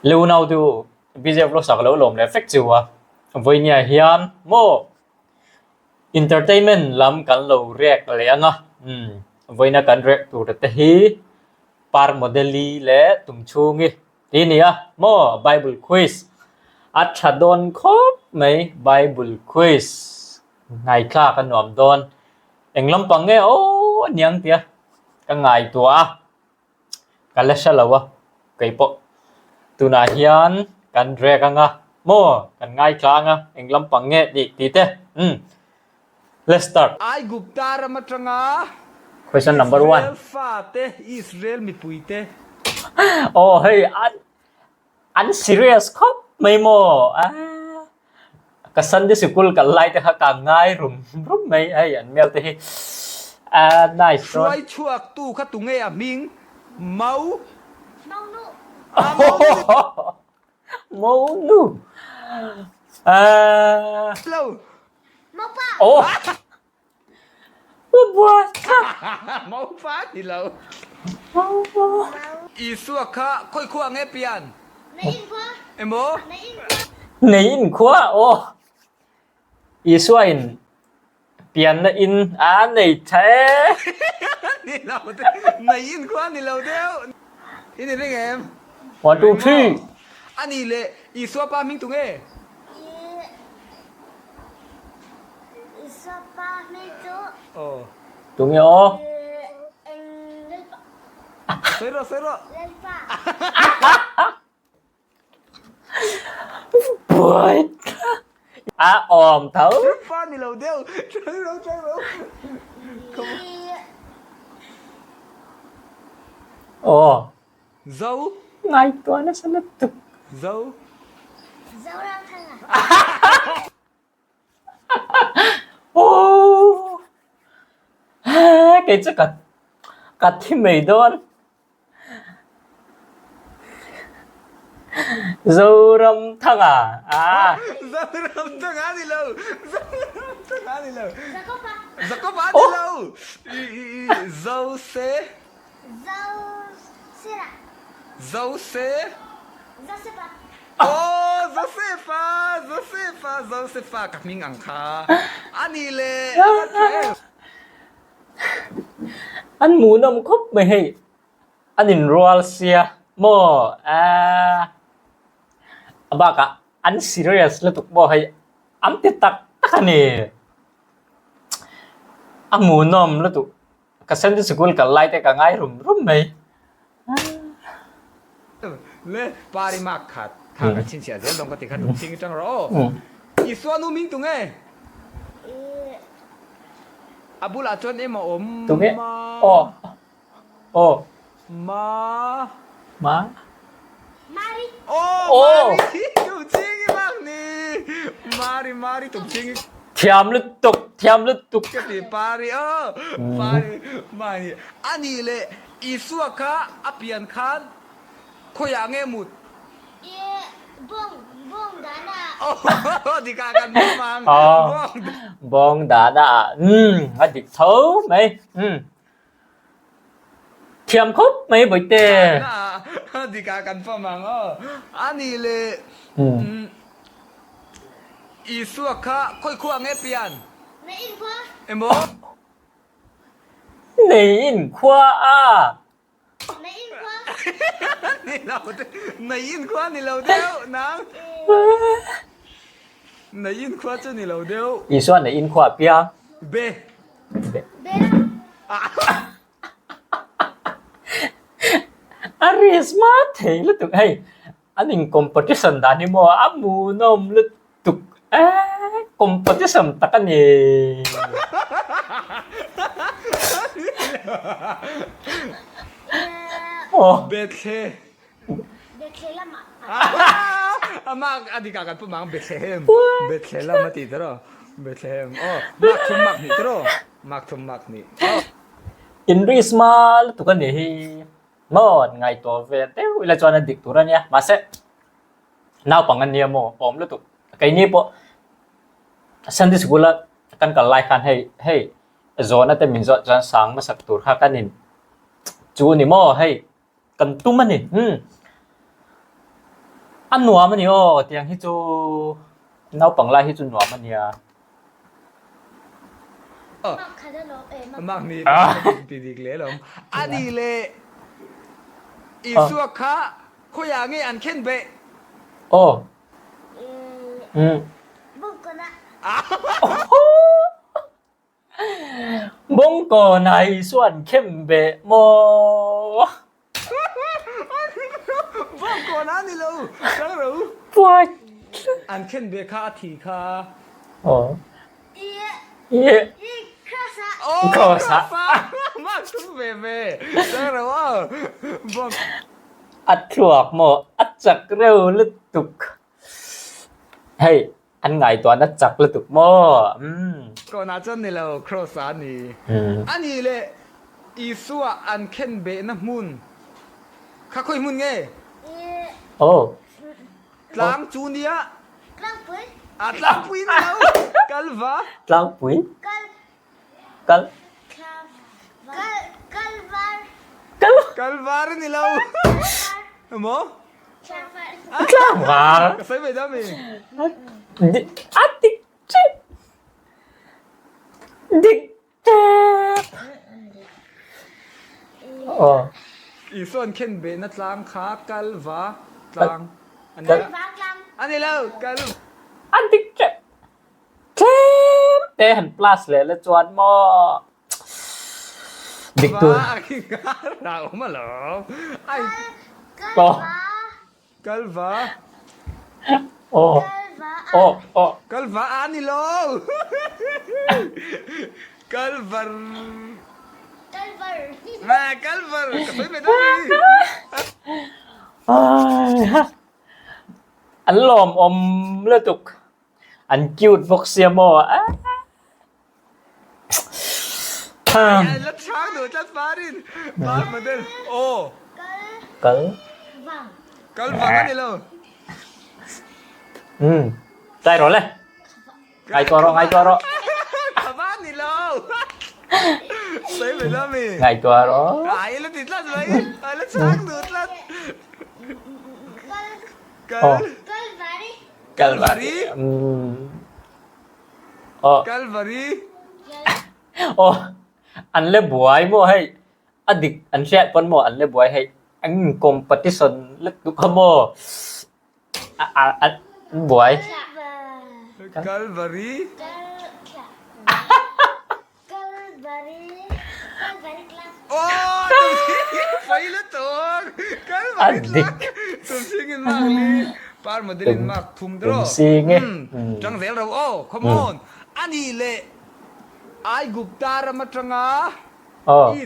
Leunau te u, BJ vlog sak lo lawm leh vek chu a, vawinia hian maw entertainment lam kan lo react leh ang a, umm vawiina kan react tur te hi par model-i leh tumchhungi tih a ni a maw bible quiz a tha dawn khawp mai bible quiz ngaithlak a nuam dawn eng lampang nge aw aniang tia ka ngaihtuah a. Ka la hre lo a, kei pawh tunah hian kan rek ang a maw kan ngaithla ang a eng lampang nge tih tih te umm let's start. Aigupta ram atanga Question number one. Israel fate, Israel mipuite. Aw hei an An serious khawp mai maw? Aaa ka Sunday sikul kal lai te kha ka ngai rum rum mai hei an hmel te hi aaa nice dawn. Hruai chhuak tu kha tunge a hming? Mau. Mau nu. Ah mau nu ni. Mau nu. Aaa. Lo. Mau pa. Oh. Maupa ni lo. Isua kha khawi khua nge pian? Emaw? Nei in khua aw. Isua in pianna in a nei tha e. Ni lo te. Nei in khua ni lo deuh. I ni ring em? One two three. Ani leh Isua pa hming tu nge? Tunge aw? Sawi rawh, sawi rawh. Buai a awm tho. Lalpa ni lo deuh. Sawi rawh, sawi rawh. Aw. Zo. Ngaihtuah nasa lutuk. Zo. Zoramthanga. Aww kei chu ka ka thi mai dawn Zoramthanga a Zoramthanga a ni lo Zoramthanga a ni lo Zakopa Zakopa a ni lo Zose Zosera Zose Zosepa Aw Josefa Josefa Josefa ka hming ang kha a ni le a va tha em. An hmuhnawm khawp mai hei an inrual sia maw aaa a bakah an serious lutuk pawh hei an ti tak tak a ni a hmuhnawm lutuk. Ka Sunday sikul kal lai te ka ngai rum rum mai. Le pari mak khat kha kan chhinchhiah zel dawn ka ti kha tum ching atang rawh aw. Isua nu ming tunge? A bulah chuan em a awm Tunge? Aw. Aw. Ma. Ma. Mari. Aw Mari tum ching i mak ni. Mari Mari tum ching i. Thiam lutuk thiam lutuk. Ka ti pari aw pari mani a nih leh Isua kha a pian khan khawiah nge mut? I bawng bawng dana. Aw dikah kan bawm ang bawng. Bawng dana umm a dik tho mai umm. Thiam khawp mai Bawihte. Na dikah kan fam ang aw. A nih leh Isua kha khawi khuah nge pian? Nei in khua. Emaw? Nei in khua a. Nei in khua. Ni lo deuh. Nei in khua ni lo deuh nang. Nei in khua chu ni lo deuh. Isua nei in khua piang. Be. A risk hma thei lutuk hei an in competition dan hi maw a hmuhnawm lutuk e competition tak a ni. Bethle Amah a dik ah kan pum ang Bethlehem Bethlehem a ti tiraw Bethlehem aw mak thum mak hnih tiraw mak thum mak hnih aw. Inri small lutuk a nih hi maw an ngaihtuah ve deuh ila chuan a dik tur a nia mahse naupang a nia maw awm lutuk keini pawh Sunday sikul a kan kal lai khan hei hei zawhna te min zawh chuan sang hmasak tur kha kan in chu a ni maw hei. Kan tum a ni. Umm. A nuam a ni aw tiang hi chu naupang lai hi chu nuam a nia. Mark nih ti dik leh alawm. A nih leh Isua kha khawiah nge an khen beh? Aw. Umm. Bawngkawnah Isua an khem beh maw? Bawngkawnah a ni lo, kal ro. An khen beh kha a thi kha. Aw. Cross ah. Mah tum ve ve. Kal ro aw. Bawng. A thluak maw? A chak reuh lutuk. Hei. An ngaihtuahna chak lutuk maw? Umm. Kawnah chuan ni lo, Cross ah a ni. A nih leh Isua an khen behna hmun kha khawi hmun nge? Aw. Tlang chu nia. Tlangpui. A tlangpui ni lo. Kalva. Tlangpui. Kal. Kal. Kalvar. Kal. Kalvar ni lo. Maw? Tlangval. Ka sawi mai dam i. A dik tep. Dik tep. Aw. Isuan khen behna tlang kha kalva tlang a ni a. A ni lo, kal. A dik tep. Tlem te han plus leh la chuan maw dik tur. Kalva. Aw aw aw. Kalva a ni lo. Kalvar. Kalvar. Kalvar ka sawi ve dawn ni. An lawmawm lutuk. An cute bawk sia maw? La chhang duh tlat Farin. Par model. Aw. Kal. Kal vang a ni lo. Umm. Tlai rawh le. Ngaihtuah rawh, ngaihtuah rawh. Ka va ni lo. Sawi ve la mi. Ngaihtuah rawh. Ai la ti tlat mai. Ai la chhang duh tlat. Kal. Kalvari. Kalvari. Aw. Kalvari. Aw. An le buai maw hei. A dik an hriat pawn maw an le buai hei. An competition lutuk kha maw. An buai. Kalvari. A dik. Tumsing e. Aw. Aw.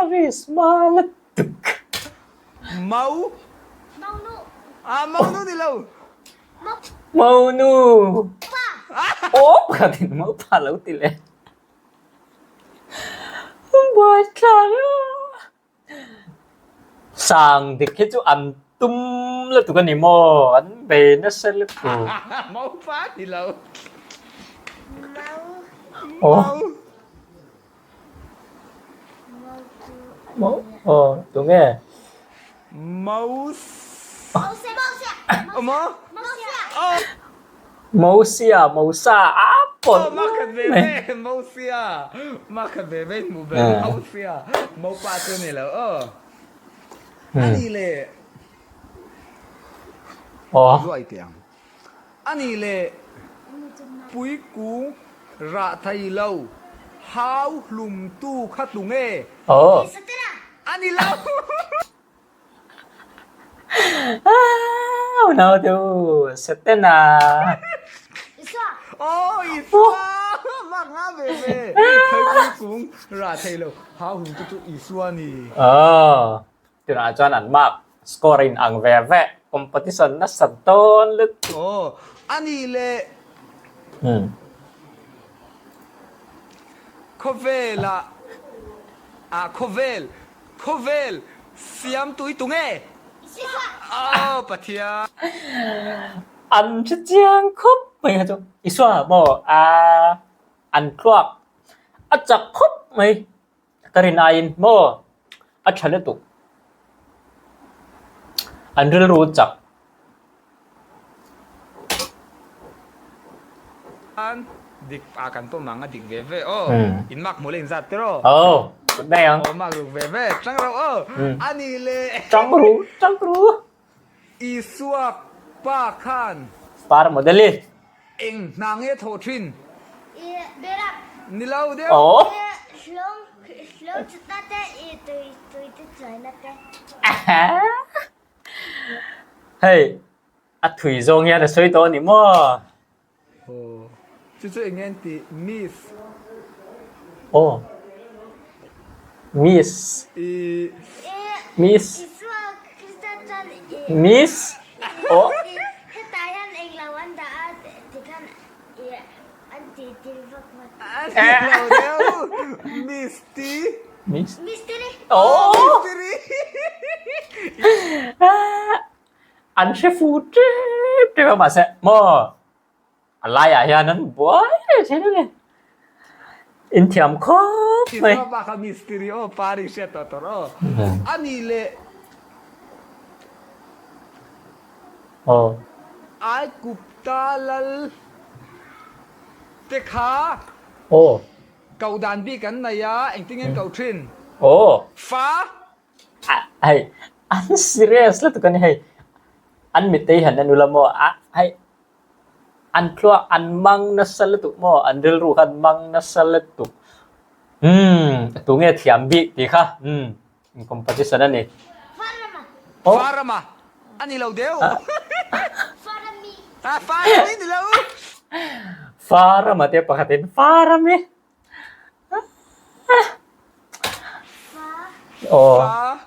Risma lutuk. Mau. Maunu. Ah, maunu ni lo. Maunu. Aw, pakhatin maupa lo ti leh. Buaithlak a. Sang dik hi chu an tum lutuk a ni maw? An bei nasa lutuk. Maupa ni lo. Aw. Mau. Aw, tunge? Maus. Maw. Aw. Mosia, Mosa a pawlh Aw, makhat ve ve, Mosia, makhat ve ve hmuh ber, Mosia, Mopa chu ni lo aw. A nih leh, Aw. Zuai teh ang. A nih leh, Puikung rah thei lo, hau hlum tu kha tu nge? Aw. A ni lo. Aaa unau te u Setena. Aw Isua mak nga ve ve Thei kung rah thei lo hau hung chu chu Isua ni. Aw tunah chuan an mark score in ang ve ve competition nasa dawn lutuk. Aw ani leh khawvelah ah khawvel Khawvel siam tui tu nge? Aw Pathian. An hre chiang khawp mai kha chu. Isua maw? Aa. An tluak a chak khawp mai. Ka rin aiin maw a tha lutuk. An rilru chak. An dik a kan pawm ang a dik ve ve aw. In mark hmuh leh in zat te rawh. Aw kut mai ang. Aw mark ruk ve ve tang rauh aw. A nih le. Tang ru tang ru. Isua pa khan. Par model i. Eng hna nge thawh thin? I berak. Ni lo deuh. Aw. I hlawng hlawng chutna te i tui tui te chuaina te. Hei a thui zawng hian a sawi tawh a ni maw? Aw chu chu eng nge an tih miss. Aw miss. I. Miss. Miss. Aw. Hetah hian englo an dah a tikhan an tih tir vak vak. Englo deuh miss ti. Miss. Mystery. Aw. Mystery. An hre fu tep tep a mahse maw a laiah hian an buai reng thin a ni. Inthiam khawp mai. Isua bak a mistiri aw pari hriat tawh tawh aw. A nih leh. Aw. Aigupta lal te kha. Aw. Koh dan bik an nei a, engtin nge an koh thin? Aw. Fa. Hei an serious lutuk a ni hei an mitei han en ula maw a hei an thluak an mang nasa lutuk maw an rilru kha an mang nasa lutuk umm tunge thiam bik tih kha umm competition a ni. Farama a ni lo deuh. Farami ni lo. Farama te pakhatin Farami. Fa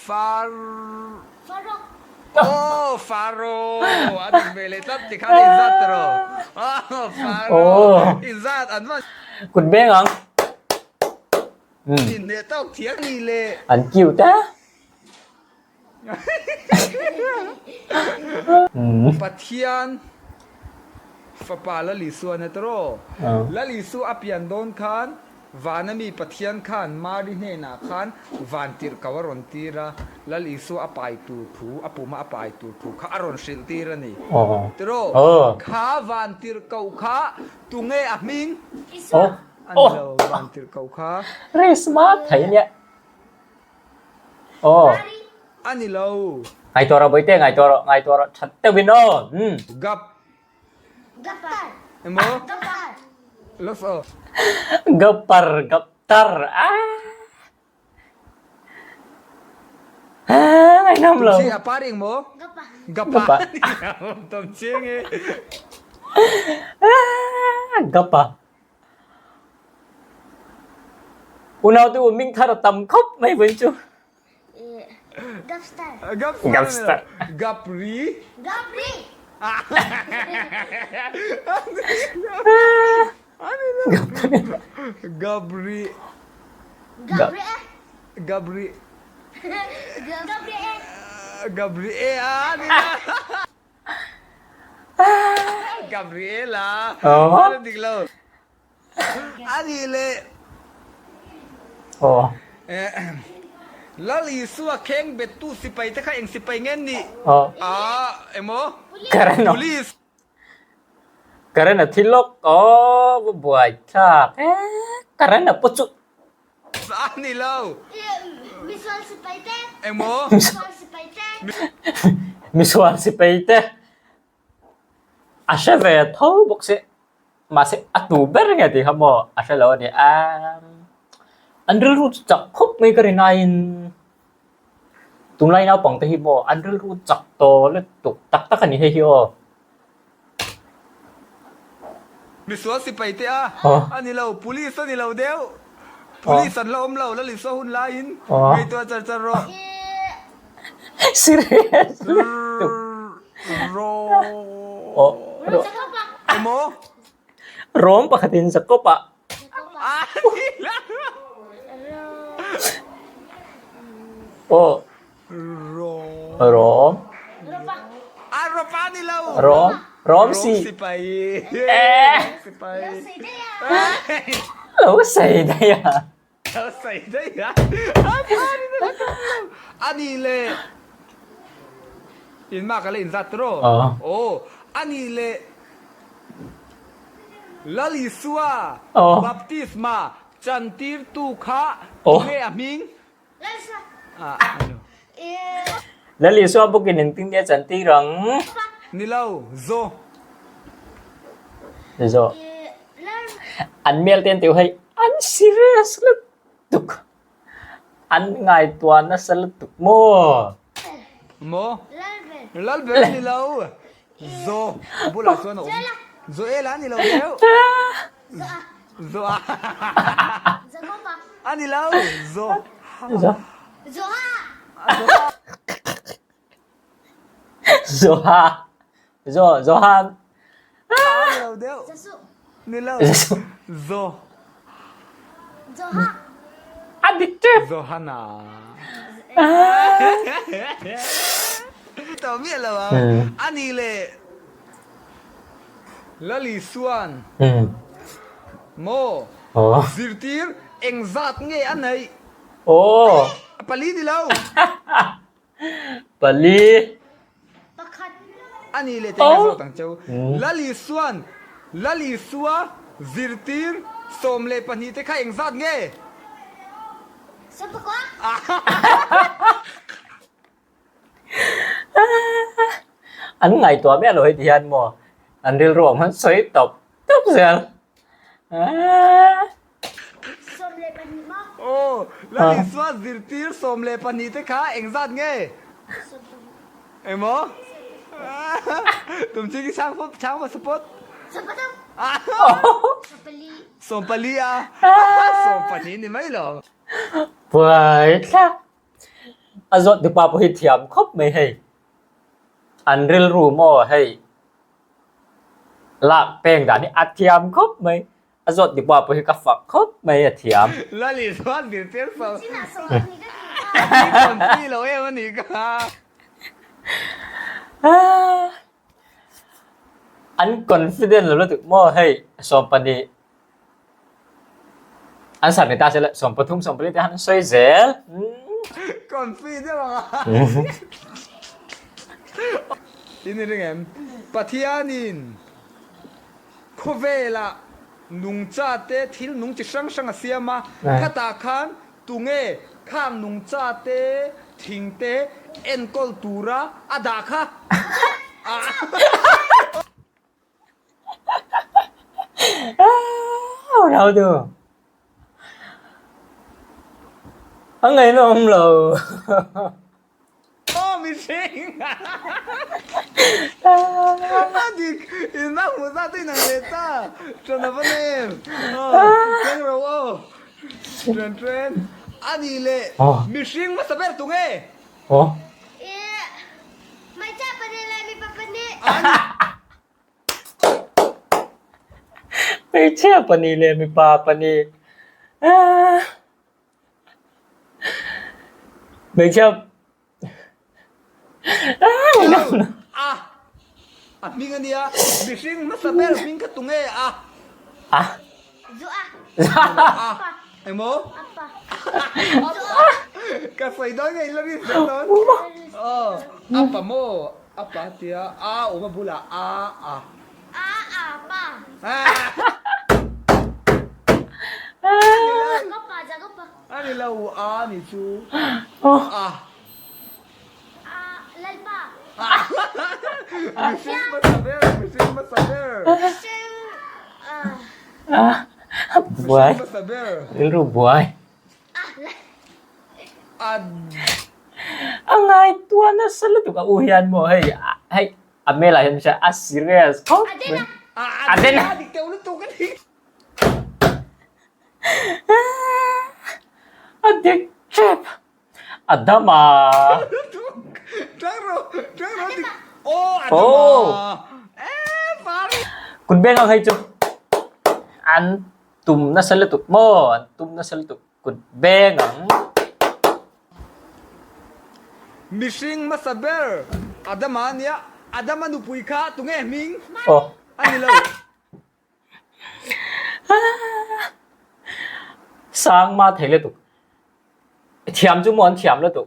Far Aw Faro a dik ve leh tlat tikhan a inzat ta rawh Aw Faro inzat an va Kut beng ang Inhneh tawk thiam ni le An cute a. Pathian fapa Lal Isua na tawh. Lal Isua a pian dawn khan vana mi Pathian khan Mari hnenah khan van tirh ko a rawn tir a, Lal Isua a pai tur thu, a puma a pai tur thu kha a rawn hrilh tir a ni. Tiraw? Kha van tirh ko kha tunge a hming? A ni lo, van tirh ko kha. Resma thei nia. Aw. A ni lo. Ngaihtuah rawh Bawihte, ngaihtuah rawh, ngaihtuah rawh that deuh in aw. Umm. Gap. Gapar. Emaw? Gapar. Los aw. Gapar, gaptar. Ah. Ah, ngaihnawm lo. Tumching a par eng maw? Gapa. Gapa. Gapa. Tumching e. Ah, gapa. Unaute u ming thar a tam khawp mai vawiin chu. Gapstar. Gapstar. Gapri. Gapri. Gabri. Gabri. Gabri. Gabri. Gabri. Gabriela a dik lo a nih leh Lal Isua kheng bettu sipai te kha eng sipai nge an nih a emaw Police. Current a thi lawk aw va buai thlak e current a pu chu. A ni lo. Misual sipai te. Engmaw? Misual sipai te. Misual sipai te. A hre ve tho bawk si. Mahse a tu ber nge tih kha maw a hre lo a ni. An rilru chu chak khawp mai ka rin aiin tunlai naupang te hi maw an rilru chak tawh lutuk tak tak a ni hei hi aw. Misual sipai te a a ni lo, police a ni lo deuh. Police an la awm lo, la Lisua hun laiin ngaihtuah char char rawh. Serious Ro Emaw? Rom pakhatin Jacob ah. Aw. Ro. Rom. A Ropa ni lo. Rom. Rom si. Sipai. Rom sipai. Lo sawi daih a. Lo sawi daih a. Lo sawi daih a. A pari na la tum lo. A nih leh in mark a la inzat tawh rawh. Aw. A nih leh Lal Isua baptisma chantirtu kha tunge a hming? Lal Isua bawkin engtin nge chantir ang? Ni lo, Zo. Zo. An mel te an tih hei an serious lutuk. An ngaihtuah nasa lutuk maw? Maw? Lal ber ni lo. Zo. A bulah chuan a awm. Zoela a ni lo deuh. Zoa. A ni lo. Zo. Zoha. Zoha. Zo. Zoha. A ni lo deuh. Ni lo. Zo. Zoha. A dik tep. Zohana. Tawh miah lo ang. A ni leh Lali Suan maw zirtir engzat nge a neih? Pali ni lo. Pali. Pakhat. A ni leh teng a zawt ang cheu. Lali Suan, Lali Sua zirtir 12 te kha engzat nge? Sawmpakua. An ngaihtuah miah lo heti hian maw an rilru awm han sawi tawp tawp zel. 12 maw? Aw, Lal Isua zirtir 12 te kha engzat nge? Emaw? Tumching i chhang chhang hmasa pawt. Sawmpathum. Sawmpali. Sawmpali a. Sawmpahnih ni mai lo. Buai thlak. A zawt tupa pawh hi thiam khawp mai hei. An rilru maw hei lak peng dan hi a thiam khawp mai. A zawt tupa pawh hi ka fak khawp mai a thiam. Lali chuan zirtir so. Ni confi lo em a nih kha. An confident lo lutuk maw hei 12 An sak ni ta se le 13 14 te han sawi zel. Confi deuh ang a. In i ring em? Pathianin khawvelah nungcha te thil nung chi hrang hrang a siam a, khatah khan tunge khang nungcha te thing te enkawl tura a dah kha? Rau tu. A ngaihnawm lo. Aw mihring! A dik, in a hmuh zat in ang leh ta. Ṭan a va nei em? Aw, keng ro aw. Ṭan ṭan. A nih leh, mihring hmasa ber tu nge? Aw. Hmeichhia pahnih leh mipa pahnih hmeichhia A a hming a nia mihring hmasa ber hming kha tunge a a a Emaw? Ka sawi dawn nge ila rin zel dawn? Aw, apa maw? Apa tia a awm a bulah a a. A a pa. A ni lo a ni chu. A. A lalpa. Mihring hmasa ber, mihring hmasa ber. Mihring a buai rilru buai a ngaihtuah nasa lutuk a u hian maw hei hei a hmelah hian a serious khawp mai a den a a dik tep a dam a kut beng ang hei chu an tum nasa lutuk maw an tum nasa lutuk kut beng ang. Mihring hmasa ber Adama ania. Adama nupui kha tunge hming? Aw. A ni lo. Sang ma thei lutuk. Thiam chu maw an thiam lutuk.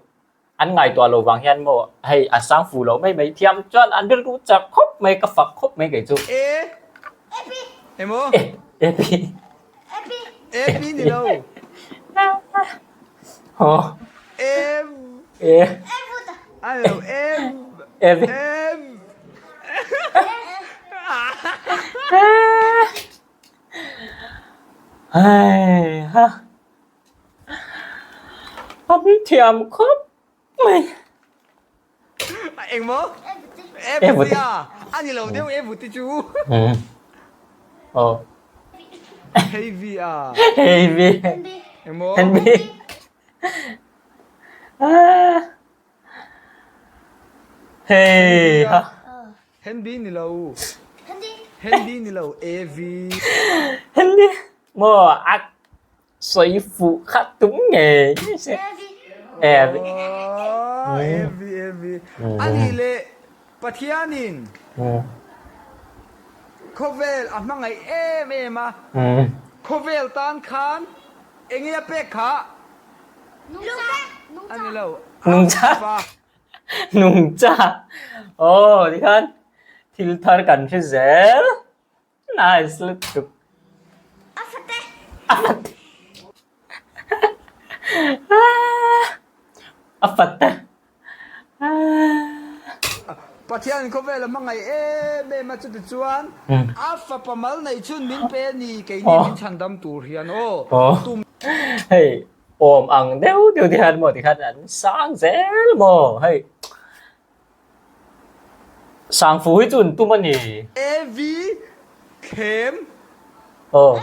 An ngaihtuah lo vang hian maw hei an sang fu lo mai mai thiam chuan an rilru chak khawp mai ka fak khawp mai kei chu. E. Emaw? E. E pi. E pi ni lo. Aw. E. E. A ni lo. E. E. E. Hei ha. An thiam khawp mai. Eng maw? E vuti a. A ni lo deuh e vuti chu. Aw. Hei vi a. Hei vi. Eng maw? Hei vi. Hei ha. Hendy ni lo. Hendy ni lo AV. Hendy maw a sawi fuh kha tum ngei ngei se. AV. AV AV. Ani leh Pathianin khawvel a hmangaih em em a. Khawvel tan khan enge a pek kha? A ni lo. Nungcha. Nungcha. Aw tikhan thil thar kan hre zel. Nice lutuk. A fate. A fate. A fate. Pathian khawvel a hmangaih em em a chutichuan a fapa mal neih chhun min pe a ni keini min chhandam tur hian aw. Tum. Hei awm ang deuh deuh te hian maw tikhan an sang zel maw hei sang fu hi chu an tum a ni. AV thlem Aw.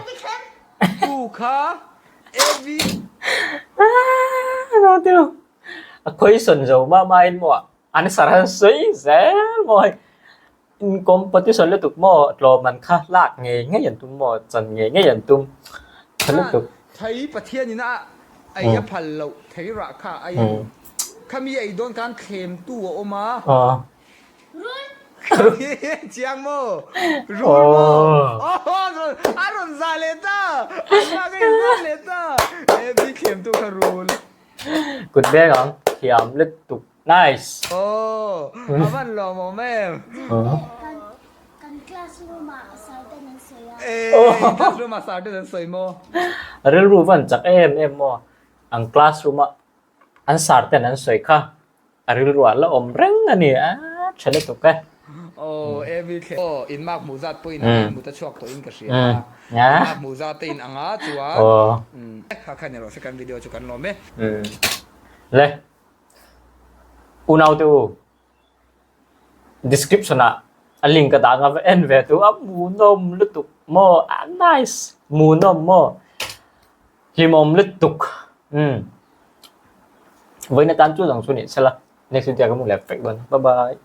Tu kha AV. Aaa no tilo a question zo mah mah in maw answer an sawi zel maw hei in competition lutuk maw tlawm an kha lak ngei ngei an tum maw chan ngei ngei an tum tha lutuk. Thei Pathian in a ei a phal loh thei rah kha a ei khami ei dawn khan thlem tu a awm a. Chiang maw? Rul maw? A rawn za leh ta! A hma ka in za leh ta! E bi thlem tu kha rul. Kut beng ang thiam lutuk. Nice. Aw, a van lawmawm em. Kan classroom ah sir ten an sawi a. E, classroom ah sir ten an sawi maw? Rilru van chak em em maw? Ang classroom ah an sir ten an sawi kha. A rilru ah la awm reng a ni a, tha lutuk e. Aw, Evi thle. Aw, in mark hmuh zat pawhin a in mut a chhuak tawh in ka hria a. In mark hmuh zat te in ang a chuan. Kha kha ni rawh se kan video chu kan lawm e. Le, unau te u, description ah a link ka dah anga va en ve tu a hmuhnawm lutuk maw, a nice, hmuhnawm maw. Hlimawm lutuk. Umm. Vawiin atan chu zawng chu ni sela. Next video ah ka hmu leh vek dawn. Bye bye.